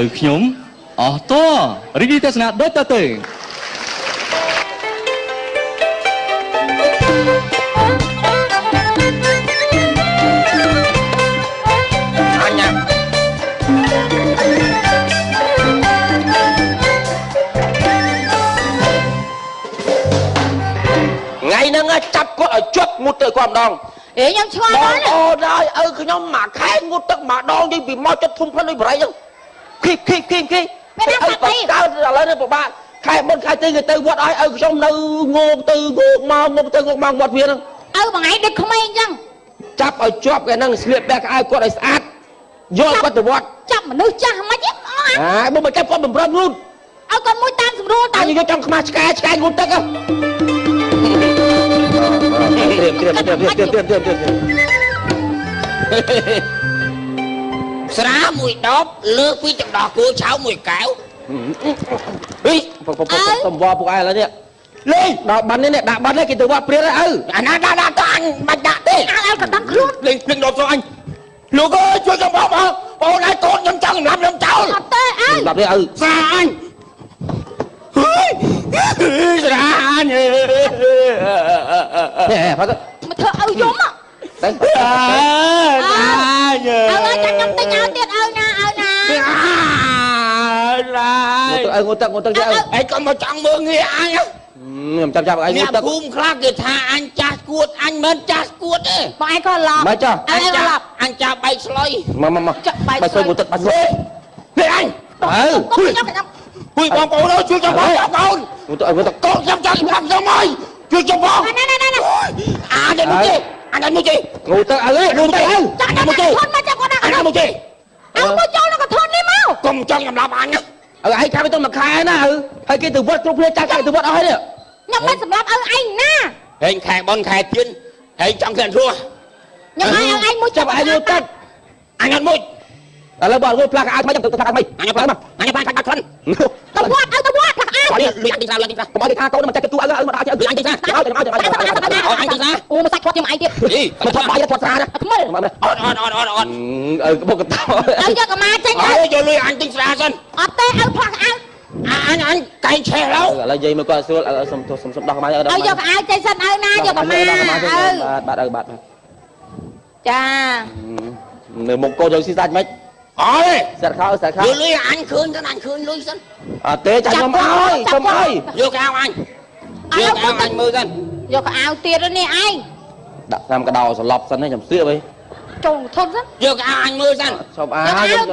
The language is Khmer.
ឪខ្ញុំអស់តរីករាយទស្សនាដូចតទៅ ថ្ងៃហ្នឹងចាប់គាត់ឲ្យជាប់ងូតទឹកគាត់ម្ដង អេខ្ញុំឆ្ងល់ បងអូនហើយឪខ្ញុំមួយខែងូតទឹកម្ដងយើងពីមកចិត្តធំផ្លិតដូចបរិយហ្នឹងគីគីគីគីឪបកើតឥឡូវនេះពិបាកខែមុនខែទីគេទៅវត្តឲ្យឪខ្ញុំនៅងោកទៅងោកមកងោកទៅងោកមកវត្តវាហ្នឹង ឪបងឯងដូចក្មេងអញ្ចឹង ចាប់ឲ្យជាប់គេហ្នឹងស្លៀកពាក់ខោគាត់ឲ្យស្អាតយកគាត់ទៅវត្ត ចាប់មនុស្សចាស់មិនទេ អាបើមកចាប់គាត់បំរុំងូត ឲ្យគាត់មួយតាមស្រួល តើយកចង់ខ្មាស់ឆ្កែឆ្កែងូតទឹកហ៎ ត្រៀមត្រៀមត្រៀមត្រៀមត្រៀមត្រៀមត្រៀម ស្រាមួយដបលើកពីចង្ដោះគោឆៅមួយកែវ ហីសុំវពួកឯងឥឡូវនេះលេងដល់បាននេះដាក់បាននេះគេទៅវត្តព្រាលហើយឪ អាណាដាក់ដាក់ទៅអញបាច់ដាក់ទេ ឲ្យក៏ដឹងខ្លួន លេងលេងដល់ស្រោអញលោកអើយជួយខ្ញុំបងបងឯងកូនខ្ញុំចង់សម្រាប់ខ្ញុំចោល អត់ទេឪ សម្រាប់នេះឪ ស្រាអញស្រាអញ នេះផាត់ មកធ្វើឪយំ ទៅ ស្រាអញ ឪឲ្យចាំខ្ញុំទិញឲ្យទៀតឪណាឪណា ស្រា ឪងូទឹកងូទឹកទៀតឪ ឯងក៏មកចង់មើលងារអញ ខ្ញុំចាប់ចាប់ឯងងូទឹក ភូមិខ្លះគេថាអញចាស់គួតអញមិនចាស់គួតទេ បងឯងក៏ឡប់ មកចុះ អញឡប់ អញចាស់បែកស្លុយ មកមកមក បែក ស្លុយងូទឹកបែកស្លុយ នេះអញ ឪ ហ៊ុយបងប្អូនអើយជួយខ្ញុំបងប្អូន ងូទឹកងូទឹក កូនខ្ញុំចង់សម្រាប់ខ្ញុំហើយជួយខ្ញុំបង ណាណាណា អានេះមួយទេអានេះមួយទេ ងូទឹកឪងូទឹកឪ ចាក់ មួយទេ ធន់មកចាប់គាត់ អានេះមួយទេ ឪមកចូលនៅកធន់នេះមក កុំចង់សម្រាប់អញ ឪឯងកាប់ទៅមួយខែណាឪហើយគេទៅវត្តគ្រប់គ្នាចាក់ទៅវត្តអស់ហើយនេះ ខ្ញុំមិនសម្រាប់ឪឯងណា ហេងខែបនខែទៀនហេងចង់ក្រាន់រស់ ខ្ញុំឲ្យឪឯងមួយ ចាប់ឯងងូទឹក អញអត់មួយ ឥឡូវបងងូផ្លាកអាវថ្មីទៅផ្លាកអាវថ្មី អញផ្លាកមកអញផ្លាកកាត់ក្លិន ទៅវត្តឲ្យទៅវត្តផ្លាកអាវ លុយអញទីស្រាលុយអញទីស្រា កុំឲ្យគេថាកូនមិនចេះគិតគូឪឪមកដល់ឲ្យ លុយអញទីស្រា ឲ្យឲ្យឲ្យ ឲ្យអញទីស្រា អូមកសាច់ធាត់ខ្ញុំឯងទៀត មកធាត់បាយធាត់ស្រាណា ថ្មិល អត់អត់អត់អត់អត់ ឪបុកកតោ ឪយកកម្មាចេញ ឲ្យយកលុយអញទិញស្រាសិន អត់ទេឪផ្លាកអាវ អញអញកែងឆេះឡូវ ឥឡូវយាយមកគាត់ស្រួលឥឡូវសុំសុំសុំដោះកម្មា ឲ្យយកអាវចេញសិនឪណាយកកម្មាឪ បាទបាទឪបាទ ចា នៅមុខកូនយកស៊ីសាច់មិន អត់ទេ សាច់ខោសាច់ខោ យកលុយអញឃើញសិនអញឃើញលុយសិន អត់ទេចាំខ្ញុំឲ្យខ្ញុំឲ្យ យកអាវអញយកអាវអញមើលសិន យកអាវទៀតនេះឯង ដាក់តាមកដោសន្លប់សិនខ្ញុំសៀបអី ចូលធន់សិន យកអាវអញមើលសិន ឈប់អាយក